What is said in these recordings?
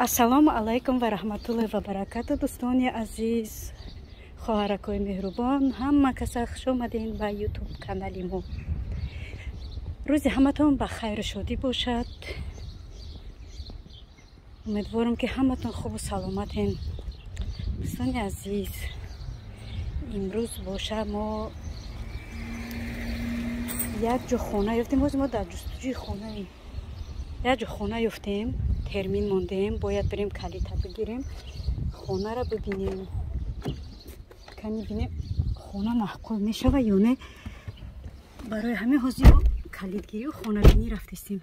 Ассалому алайкум ва раҳматуллоҳи ва баракату, дӯстони азиз, хоҳаракои меҳрубон, ҳама каса хуш омадем ба ютуб канали мо. Рӯзи ҳаматон ба хайру шодӣ бошад. Умедворам, ки ҳаматон хубу саломатен. Дӯстони азиз, имрӯз боша мо як ҷо хона ёфтем. Ҳозир мо дар ҷустуҷӯи хонаем. Як ҷо хона ёфтем, термин мондем, бояд бирем калита бигирем, хонара бибинем. Кани бинем, хона маъқул мешава ё не. Барои ҳамин ҳозир калидгирию хонабинӣ рафтестем.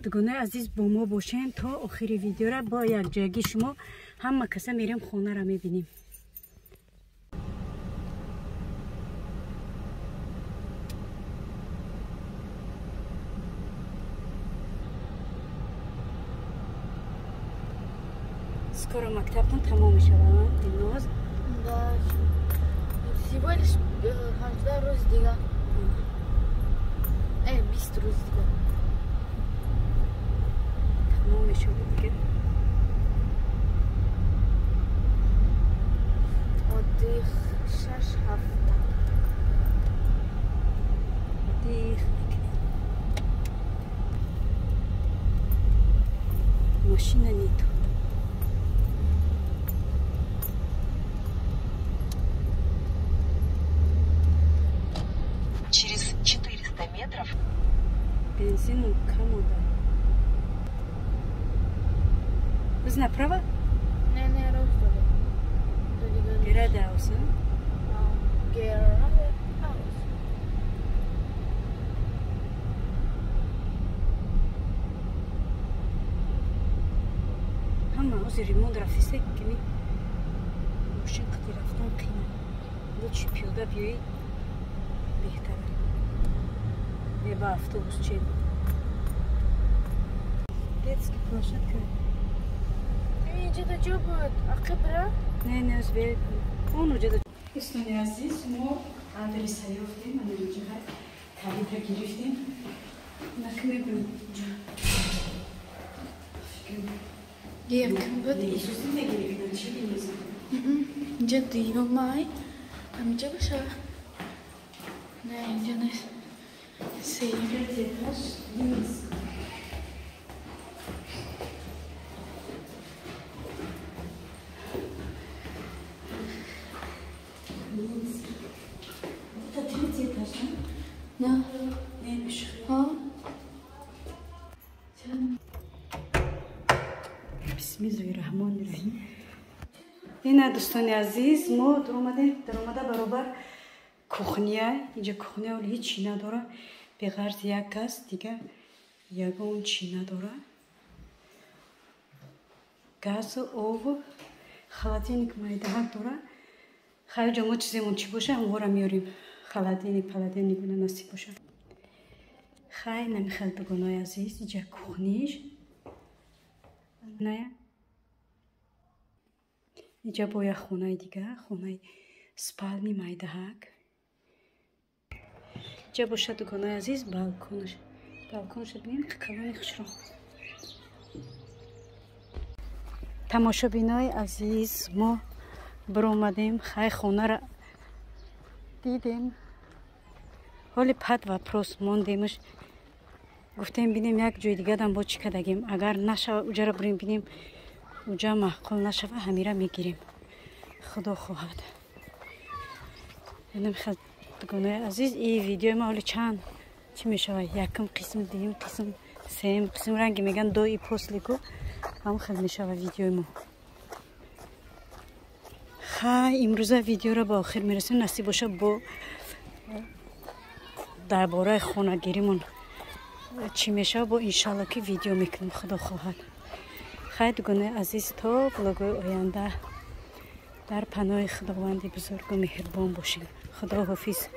Дугонаи азиз, бо мо бошен то охири видеора, бо якҷоягӣ шумо ҳама каса мерем, хонара мебинем. Скоро мактабтон тамом мешавад, Дилноз? Да, всего лишь 18 рӯз дига. 20 рӯз дига. Тамом мешавад дига. Отдых 6 ҳафта. Отдых мекунем. Машина нету. Через 400 метров Бензин кам да. Biz направо? Не, не, рост дада. Geradeaus. Geradeaus. Ҳама ҳозир ремонт рафтиста, кими мошин қити рафтан қина. Лучше пиёда биёӣ беҳтар. Е ба автобус че? Детский площадка. Инҷа ҷо буд. Ақиб ра? Не, не, узбе. Он уҷа. Дӯстони азиз, мо адреса ёфтем, ана инҷа калидра гирифтем. Нак мебинем инҷа. Якм буд. Исуси мегирифтан, чи бинезам? Инҷа дуюмай. Ҳаминҷа боша? Не, инҷа нест. Сеюм. Третий этаж вниз. Минский. Это третий этаж, да? На. Не, бишхи. Ҳа? Бисмиллоҳи раҳмони раҳим. Ина, дӯстони азиз, мо дуромадем, даромада баробар кухня. Инҷа кухня оли ҳеҷ чӣ надора. Беғарз як газ, дига ягон чӣ надора. Газу ову холодильник майдаҳак дора. Хайр, ҷо мо чиземон чӣ боша, ҳамвора меёрем. Холодильник, холодильник бина насиб боша. Хай, намихел, дугонои азиз, инҷа кухниш. Ная. Инҷа бо як хонаи дига, хонаи спальни майдаҳак. Инҷа боша, дугонои азиз, балконаш. Балконаш бинем, калони хушро. Тамошобинои азиз, мо биромадем, хай хонара дидем. Ҳоли под вопрос мондемш. Гуфтем, бинем як ҷои дигадам бо чӣ кардагем. Агар нашава, уҷара бурем бинем, уҷа маъқул нашава, ҳамира мегирем. Худо хоҳад. Хел, дугонои азиз, и видеои ма ҳоли чанд чӣ мешава? Якум қисм, дуюм қисм, сеюм қисм, ранги меган до и после ку, ҳам хел мешава видеои мо. Хай, имрӯза видеоро ба охир мерасонем. Насиб боша, бо дар бораи хонагиримон чӣ мешава, бо иншалло ки видео мекунем, худо хоҳад. Хай, дугонаи азиз, то влогои оянда дар паноҳи Худованди бузургу меҳрубон бошем. Худо ҳофиз.